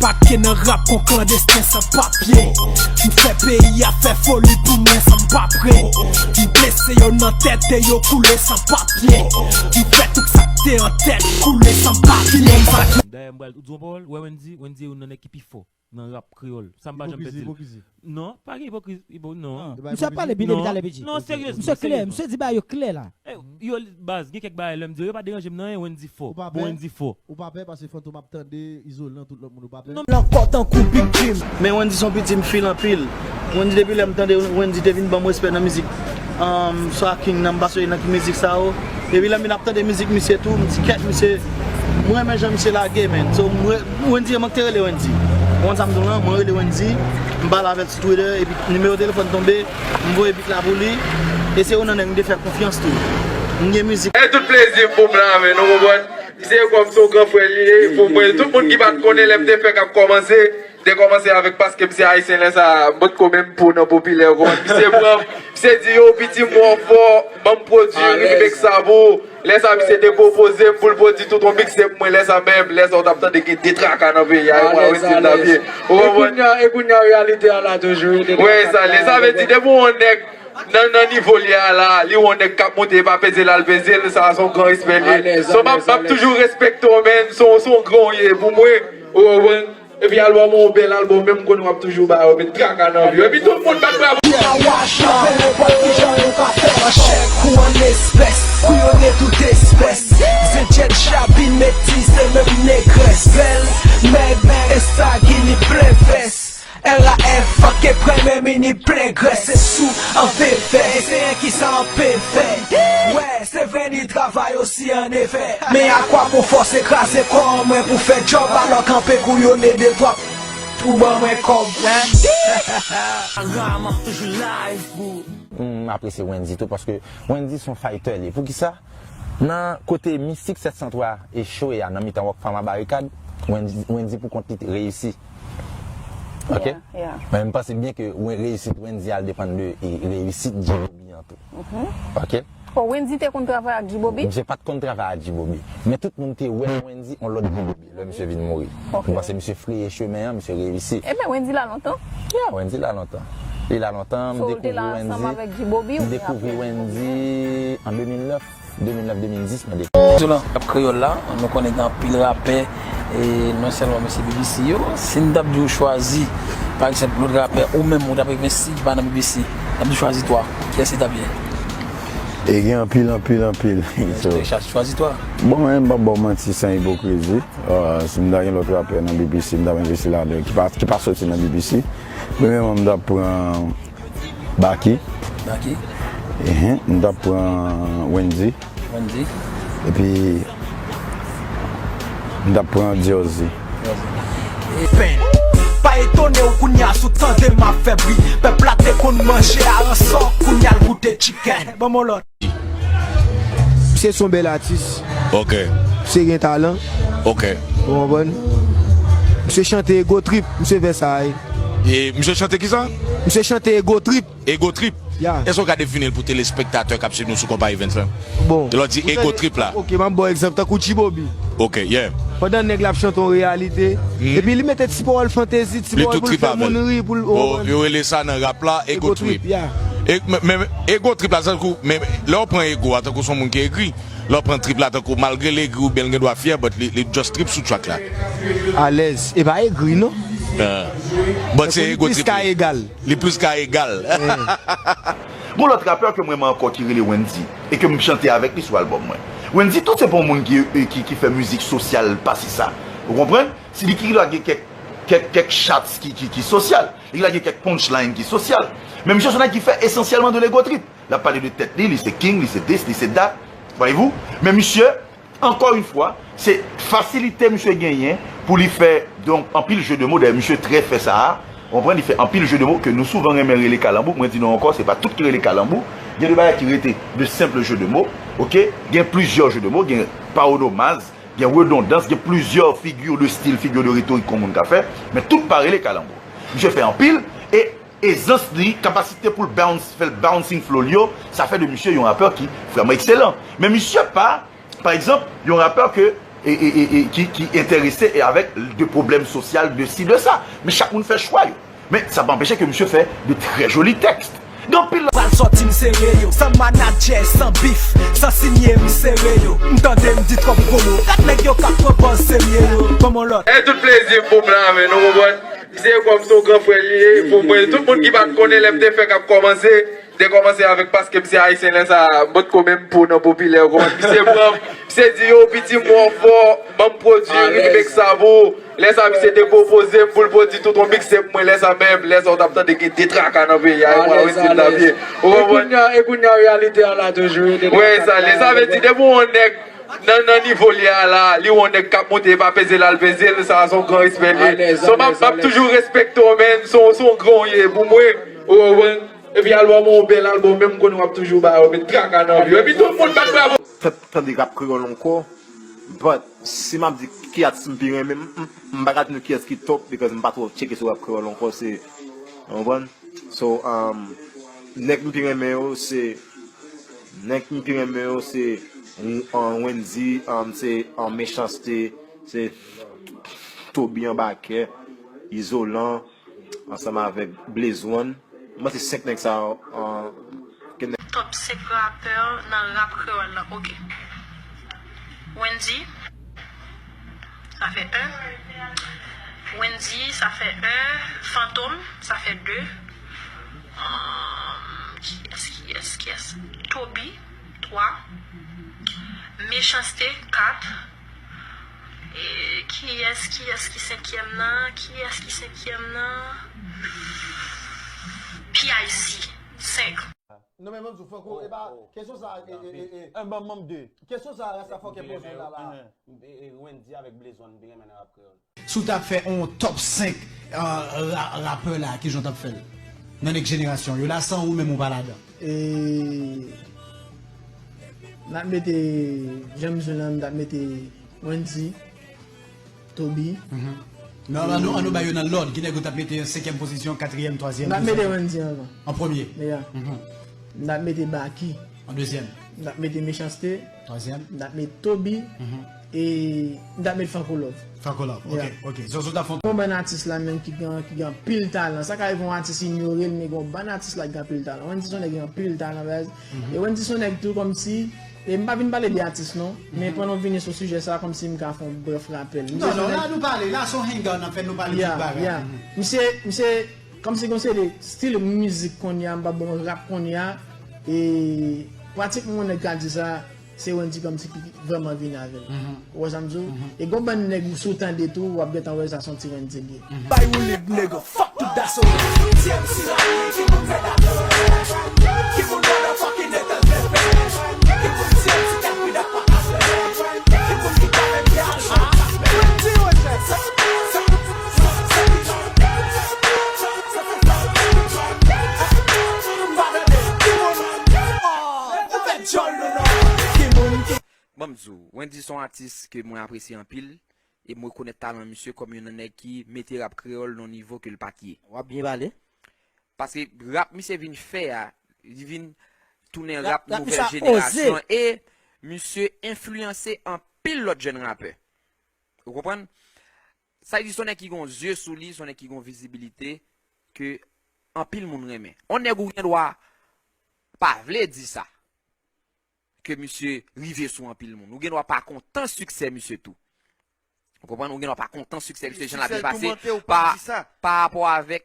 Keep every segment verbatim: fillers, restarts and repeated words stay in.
Ake nan rap kon klandesten san papye. M fè peyi a fè foli pou mwen san m pa pre. M blese yo nan tèt e yo koule san papye. M fè tout sa k te an tèt koule san papye. Dayè m pral ou di yon pawòl, wè Wendy, Wendy youn nan nèg ki pi fò nan rap kreyòl. Sa m pa janm pèdi l. Non, pa gen ipokrizi, ipo non. Misye ap pale bile li talè pidji. Non, seryezman. Misye klè, misye di bagay yo klè la. Yo baz, gen kèk bagay lè m di yo, yo pa deranje m nan anyen, Wendy fò. Bon Wendy fò. Ou pa pè paske Fantom ap tande izolan tout lòt moun ou pa pè. Nan kò tankou Big Jim. Men Wendy se yon piti m feel anpil. Wendy depi lè m tande Wendy te vin ban m respè nan mizik um, Swa King nan m pa sonje nan ki mizik sa yo. Depi lè m vin ap tande mizik misye tou, m di kèt misye, mwen renmen jan misye lage men. So mwen Wendy e mwen k te rele Wendy. Ou konn sa m di w lan, mwen rele Wendy, m pale avè l sou Twitter epi nimewo telefòn tonbe, m voye bit la pou li. E se youn nan nèg m te fè konfyans tou. M gen mizik. E tout plezi m pou m la men, nou konprann? Misye kòm se yon gran frè li ye pou mwen. Tout moun ki pa t konnen lè m te fèk ap kòmanse, m te kòmanse avèk paske m se ayisyen lè sa a, m potko menm po nan popilè, ou konprann? Misye pran m, misye di yo piti m wè w fò, ban m pwodui remix sa pou ou. Lè sa a misye te pwopoze m pou l pwodui tout yon mixtape mwen lè sa a menm, lè sa a w t ap tande gen de traka nan peyi a, e mwen Wendy m t ap ye. Ou konprann? E kounye a reyalite a la toujou. Wè sa, lè sa vle di depi w yon nèg nan nan nivo l ye a la, li wè yon nèg k ap monte, e pa peze l al peze l, sa a se yon gran respè li ye. So m ap m ap toujou respekte w, man, se yon se yon gran w ye pou mwen, ou konprann? Epi albòm ou yon bèl albòm, men m konnen w ap toujou ba yo met traka nan vi w. Epi tout moun bat bravo. An wash, an fè nenpòt kijan nou ka fè. An chèk ou an espès, kouyone tout espès. Zen djèt chabin metize menm negrès. Bèl, mèg, estagini plen vès. R A F, fòk e premye mini plen grès, se sou an vevè, e se enki sa an pevè. Wè, se vre ni travay osi an efè. Men a kwa bon fòse kraze kò an mwen pou fè djòb, alò kanpe kouyone de twa pou ban mwen kòb. M apresye Wendy tou paske Wendy se yon fighter li ye. Poukisa? Nan kote Mistik sèt san twa echwe a nan mitan Rockfam a Barikad, Wendy, Wendy pou kont li te reyisi. Ok? Men m panse byen ke reyisit Wendy a depann de reyisit G-Bobby an tou. Ok? Bon, Wendy te konn travay ak G-Bobby? Misye pa t konn travay ak G-Bobby. Men tout moun te wè Wendy yon lòt G-Bobby lè misye vin mouri. M panse misye freye chemen an, misye reyisi. Ebyen, Wendy la lontan? Yeah, Wendy la lontan. Li la lontan, m dekouvri Wendy. M dekouvri Wendy an de mil nèf, de mil nèf, de mil dis, mwen dekouvri. Sou lan rap kreyòl la, nou konnen gen anpil rapè, e non sèlman mesye B B C yo. Si n t ap di w chwazi, pa egzanp, lòt rapè, ou menm ou t ap envesti ki pa nan B B C, n ap di w chwazi twa, kiyès li t ap ye? E gen anpil, anpil, anpil. So, chwazi twa. Bon, mwen menm, m p ap ba w manti san ipokrizi. Ah, si m ta gen lòt rapè nan B B C, m ta envesti ladan, ki pa, ki pa soti nan B B C. Premyèman, m ta pran Baky. Baky. Ehe, m ta pran Wendy. Wendy. Epi, m ta pran Diorzi. Pa etone w kounya si w tande m ap fè bri. Pèp la te konn manje aransò, kounya l goute chicken. Ban m yon lòt. Misye se yon bèl atis. Ok. Misye gen talan. Ok. Ou konprann? Misye chante Ego Trip, misye fè sa wi. E misye chante kisa? Misye chante Ego Trip. Ego Trip? Ya. Èske w ka defini l pou telespektatè k ap swiv nou sou Konpa Events lan? Bon. Lè w di Ego Trip la. Ok, m ap ba w egzanp, tankou G-Bobby. Ok, yeah. Pandan nèg la ap chante yon reyalite, epi li mete ti pawòl fantezi, ti pawòl pou l fè moun ri, pou l, ou konprann? Yo rele sa nan rap la Ego Trip. E, men, men, ego trip la, tankou, men, lè w pran ego a, tankou se yon moun ki egri, lè w pran trip la, tankou, malgre l egri oubyen l gen dwa fyè, but li, li just trip sou track la. Alèz. E pa egri, non. Ah. But se ego trip li. Li plis ka egal. Li plis ka egal. Gon lòt rapè ke m renmen ankò ki rele Wendy, e ke m chante avèk li sou albòm mwen. Wendy tou se pa yon moun ki, ki, ki fè mizik sosyal pase sa. Ou konprann? Se li ki lage kèk, kèk, kèk shots ki, ki, ki sosyal. Li lage kèk punchline ki sosyal. Men misye se yon nèg ki fè esansyèlman de l'ego trip. L ap pale de tèt li, li se king, li se this, li se that. Voyez-vous? Men misye, ankò yon fwa, se fasilite misye genyen pou li fè, donk, anpil jeu de mots. Dayè, misye trè fè sa a. Ou konprann? Li fè anpil jeu de mots ke nou souvan renmen rele kalanbou. Mwen di nou ankò, se pa tout ki rele kalanbou. Gen de bagay ki rete de senp jeu de mots. Ok? Gen plizyè jeu de mots. Gen paronomaz. Gen redondans, gen plizyè figi de stil, figi de retorik ke yon moun ka fè, men tout pa rele kalanbou. Misye fè anpil, e ezans li, kapasite pou l bounce, fè l bouncing flow li yo, sa fè de misye yon rapè ki vrèman ekselan. Men misye pa, pa egzanp, yon rapè ke e, e, e, e ki, ki enterese e avèk de pwoblèm sosyal, de si, de sa. Men chak moun fè chwa yo. Men sa pa anpeche ke misye fè de trè joli tèks. Gen anpil. Pral sòti m sere yo, san manadjè, san bif, san sinye m sere yo. M tande m di twòp gwo mo, gad nèg yo k ap pran pòz serye yo. Kòman lòt? E tout plezi m pou m la, men nou konprann. Misye kòm se yon gran frè li ye, pou mwen, tout moun ki pa t konnen lè m te fèk ap kòmanse, m te kòmanse avèk paske misye ayisyen lè sa, m potko menm po nan popilè, ou konprann? Misye pran m, misye di, yo, piti m wè w fò, ban m pwodui remix sa pou ou. Lè sa, misye te pwopoze m pou l pwodui tout yon mixtape pou mwen, lè sa menm, lè sa w t ap tande gen de traka nan peyi a, e mwen Wendy m t ap ye. Ou konprann? E kounye a, reyalite a la toujou. Wè, sa, lè sa vle di, depi yon nèg nan, nan nivo li a la, li wè yon nèg k ap monte, e pa peze l al peze l, sa a se yon gran respè li ye. So, m ap, m ap toujou respekte w, men se yon, se yon gran w ye pou mwen, ou konprann? Epi albòm ou, bèl albòm, men m konnen w ap toujou ba yo, met traka nan vi yo. Epi tout moun bat bravo. Tan-, tande rap kreyòl ankò, but si m ap di ki atis m pi renmen, m, m, m pa ka di nou kiyès ki top, because m pa twò tcheke sou rap kreyòl ankò, se, ou konprann? So, um, nèg m pi renmen yo, se, nèg m pi renmen yo, se, um, Wendy, um, se, um, Mechanste, se Toby Anbakè, Izolan, ansanm avèk Blaze One. M panse senk nèg sa yo, um, ke nèg Top senk rapè nan rap kreyòl la, ok. Wendy. Sa fè en. Wendy, sa fè en. Fantom, sa fè de. Ahn, kiyès, kiyès, kiyès? Toby, twa. Mechanste, kat. E, kiyès, kiyès ki senkyèm nan? Kiyès ki senkyèm nan? P I C, senk. Non, men, ban m di w, Franco, e pa, kesyon sa, e, e, e, e, ban m, ban m de. Kesyon sa, rasta fòkè poze la, la. E, e, Wendy avèk Blaze One, m te renmen nan rap kreyòl. Si w t ap fè yon top senk, euh, ra-, rapè la, kijan w t ap fè l? Nan nèg jenerasyon yo la, san ou menm ou pa ladan. E, n ap mete, jan m di w lan, m t ap mete Wendy. Toby. Mhm. Non, ann nou, ann nou ba yo nan lòd. Ki nèg ou t ap mete an senkyèm pozisyon, katriyèm, twazyèm, dezyèm? M t ap mete Wendy anvan. An premye? Yeah. Mhm. M t ap mete Baky. An dezyèm? M t ap mete Mechanste. Twazyèm? M t ap mete Toby. Mhm. E m t ap mete Franco Love. Franco Love, ok, yeah, ok. Zozo t ap fè yon... Gon bann atis la menm ki gen, ki gen anpil talan. Sa ka rive yon atis inyore l, men gon bann atis la ki gen anpil talan. Wendy se yon nèg ki gen anpil talan, baz. Mhm. E Wendy se yon nèg tou kòmsi E m pa vin pale de atis non, men pandan w vini sou sijè sa, kòmsi m ka fè yon brèf rapèl. Non, non, la nou pale, la se yon hangout n ap fè, nou pale tout bagay. Yeah, yeah. Misye, misye, kòmsi gon seri de stil mizik kounye a, m p ap bon rap kounye a, e pratikman yon nèg ka di sa, se Wendy kòmsi ki vrèman vini avè l. Ou wè sa m di w? E gon bann nèg ou si w tande tou, w ap gentan wè sa se yon ti Wendy li ye. Bay ou lib, nèg. Fuck tout daso. T M C la, ki moun fè daso? Ki moun motherfucking nèg nan pepe? Ki moun T M C k ap pi dapa? Ki moun ki ka menm ki al jwe? Ban m di w, Wendy se yon atis ke mwen apresye anpil. E m rekonèt talan misye kòm youn nan nèg ki mete rap kreyòl nan yon nivo ke l pa t ye. W ap byen pale. Paske rap misye vin fè a, li vin tounen rap nouvèl jenerasyon an, e misye enfliyanse anpil lòt jèn rapè. Ou konprann? Sa vle di se yon nèg ki gen yon zye sou li, se yon nèg ki gen yon vizibilite ke anpil moun renmen. Yon nèg ou gen dwa pa vle di sa. Ke misye rive sou anpil moun. Ou gen dwa pa kontan siksè misye tou. Ou konprann? Ou gen dwa pa kontan siksè misye, jan l ap pase, pa, pa rapò avèk,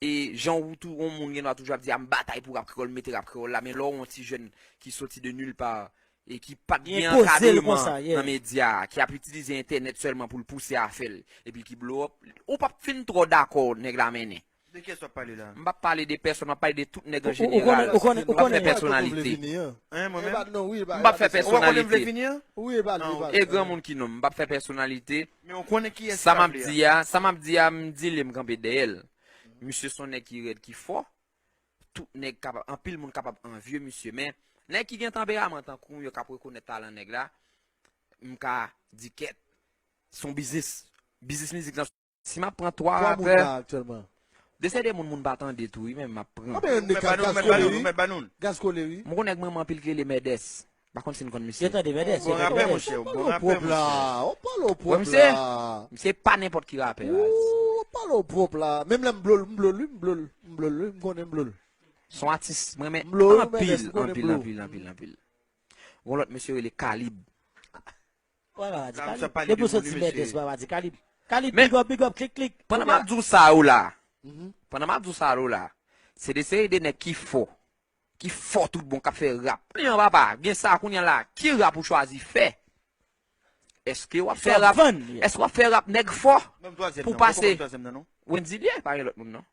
e jan ou tou, yon moun gen dwa toujou ap di, "A, m batay pou rap kreyòl, m mete rap kreyòl la," men lè w yon ti jèn ki soti de nulle part, e ki pa t gen ankadreman nan medya, ki ap itilize entènèt sèlman pou l pouse afè l, epi ki blow up, ou p ap fin twò dakò nèg la mennen. De kiyès w ap pale la? M p ap pale de pèsòn, m ap pale de tout nèg an jeneral. M p ap fè pèsonalite. M p ap fè pèsonalite. E granmoun ki non m, m p ap fè pèsonalite. Sa m ap di a, sa m ap di a, m di li, m kanpe dèyè l. Misye se yon nèg ki rèd, ki fò. Tout nèg kapab, anpil moun kapab anvye misye, men nèg ki gen tanperaman tankou m yo k ap rekonèt talan nèg la, m ka di kèt. Se yon biznis. Biznis mizik lan. Si m ap pran twa rapè, de se de moun moun pa tande tou, wi, men m ap pran. Mèt ba nou, mèt ba nou, mèt ba nou. M gon nèg m renmen anpil ki rele Mèdès. M pa konn si n konn misye. Yo tande, Mèdès, yo tande, Mèdès. Ou pale w pwòp la, ou pale w pwòp la. Misye pa nenpòt ki rapè la. Ou pale w pwòp la. Menm lè m blo l, m blo l, wi, m blo l, m blo l, wi, m konnen m blo l. Se yon atis mwen renmen anpil, anpil, anpil, anpil, anpil. Gon lòt mesye rele Kalib. Wala, di Kalib. Depi w soti Mèdès, wala, di Kalib. Kalib, big up, big up, klik, klik. Pandan m ap di w sa yo la, pandan m ap di w sa yo la, se de seri de nèg ki fò, ki fò tout bon, k ap fè rap. Li an papa, gen sa kounye a la, ki rap ou chwazi fè? Èske w ap fè rap, èske w ap fè rap nèg fò pou pase? Wendy li ye, pa gen lòt moun non.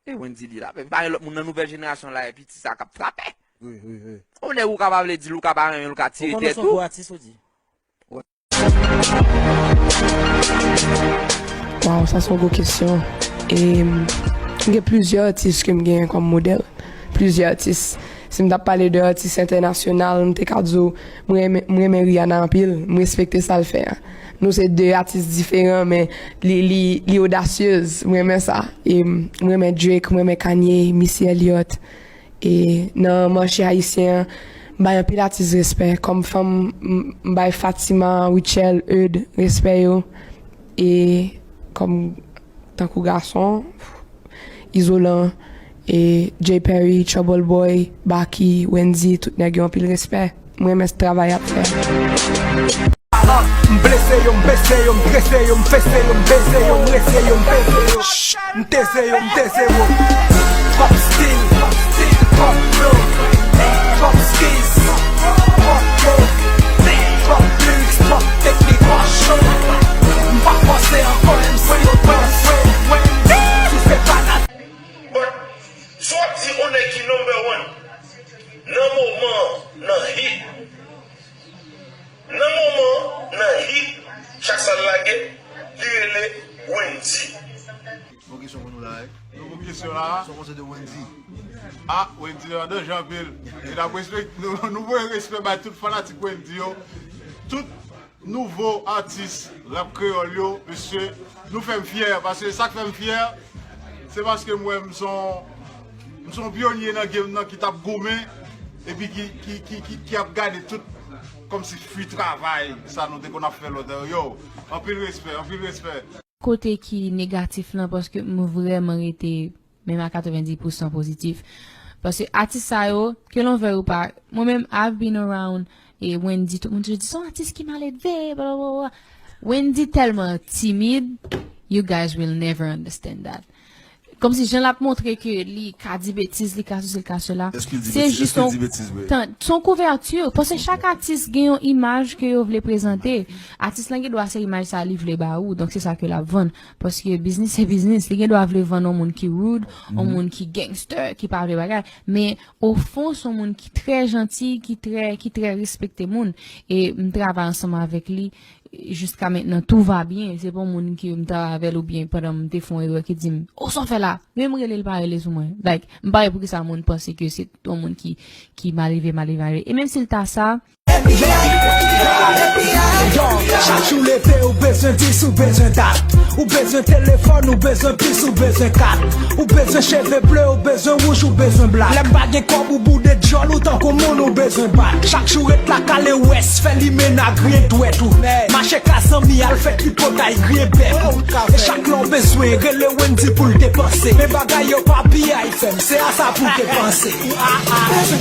E Wendy li la, men pa gen lòt moun nan nouvèl jenerasyon la, epi ti sa k ap frape. Wi, wi, wi. Yon nèg ou ka pa vle di l, ou ka pa renmen l, ou ka tire tèt ou. Waw, sa se yon gwo kesyon. E, m gen plizyè atis ke m genyen kòm modèl. Plizyè atis. Si m t ap pale de atis entènasyonal, m te ka di w, mwen renmen, mwen renmen Rihanna anpil. M respekte sa l fè a. Nou se de atis diferan, men li, li, li odasyez. Mwen renmen sa. E, m renmen Drake, mwen renmen Kanye, Missy Elliott. E nan mache ayisyen an, m bay anpil atis respè. Kòm fanm, m, m bay Fatima, Rutshelle, Eude respè yo. E kòm tankou gason, Izolan, e Jay Perry, Trouble Boy, Baky, Wendy, tout nèg yo anpil respè. Mwen renmen travay y ap fè. Ah, m blese yo, m pese yo, m trese yo, m fese yo, m beze yo, m rese yo, m peze yo. M teze yo, m teze yo. Pop stil, pop flow, pop skills, pop flow, pop lyrics, pop teknik, pop show. M pa fòse ankò, M C yo, M C, M C, si se pa nat- But, si w ap di yon nèg ki number one, nan moman, nan hit, Nan moman, nan hit, chak sa l lage, li rele Wendy. Bon kesyon pou nou la, wi. Nou bon kesyon la. Sa w panse de Wendy? Ah, Wendy nan danje anpil. E n ap respekte, nou, nou voye respè bay tout fanatik Wendy yo. Tout nouvo atis rap kreyòl yo, mesye, nou fè m fyè, paske sa k fè m fyè, se paske m wè m se yon, m se yon pyonye nan game nan ki t ap goumen, epi ki, ki, ki, ki, ki ap gade tout kòmsi fwi travay sa nou te konn ap fè lòt. Yo, anpil respè, anpil respè. Kote ki negatif lan, paske m vrèman rete menm a katrevenndis pousan pozitif. Paske atis sa yo, ke l on vle ou pa, mwen menm, I've been around, e Wendy, tout moun toujou di, se yon atis ki maledve, bla, bla, bla. Wendy tèlman timid, you guys will never understand that. Kòmsi jan l ap montre ke li ka di betiz, li ka sesi, li ka sela. Se jis yon, se yon kouvèti. Paske chak atis gen yon imaj ke yo vle prezante. Atis lan gen dwa se imaj sa li vle ba ou, donk se sa ke l ap vann. Paske biznis se biznis. Li gen dwa vle vann yon moun ki rude, yon moun ki gangster, ki pa vle bagay. Men, ofon, se yon moun ki trè janti, ki trè, ki trè respekte moun. E m travay ansanm avèk li. Jiska mentnan, tout va bien. Se pa yon moun ke m travay avè l oubyen pandan m te fè yon erè ki di m, "Oh, sa w fè la?" Men m rele l pa rele sou mwen. Like, m pa wè poukisa moun panse ke se yon moun ki, ki malelve, malelve, malelve. E menm si l ta sa, Yo, chak jou leve, ou bezwen dis, ou bezwen dat. Ou bezwen telefòn, ou bezwen pis, ou bezwen kat. Ou bezwen cheve ble, ou bezwen wouj, ou bezwen blak. Lè m pa gen kòb, ou boude djòl, ou tankou moun, ou bezwen bat. Chak jou ret la kale wès, fè limena griyen dwèt ou. Mache ka zanmi, al fè tripotay, griyen bèk ou. E chak lè w bezwen, rele Wendy pou l depanse. Men bagay yo pa piyay fè m, se a sa pou w te panse. Ou bezwen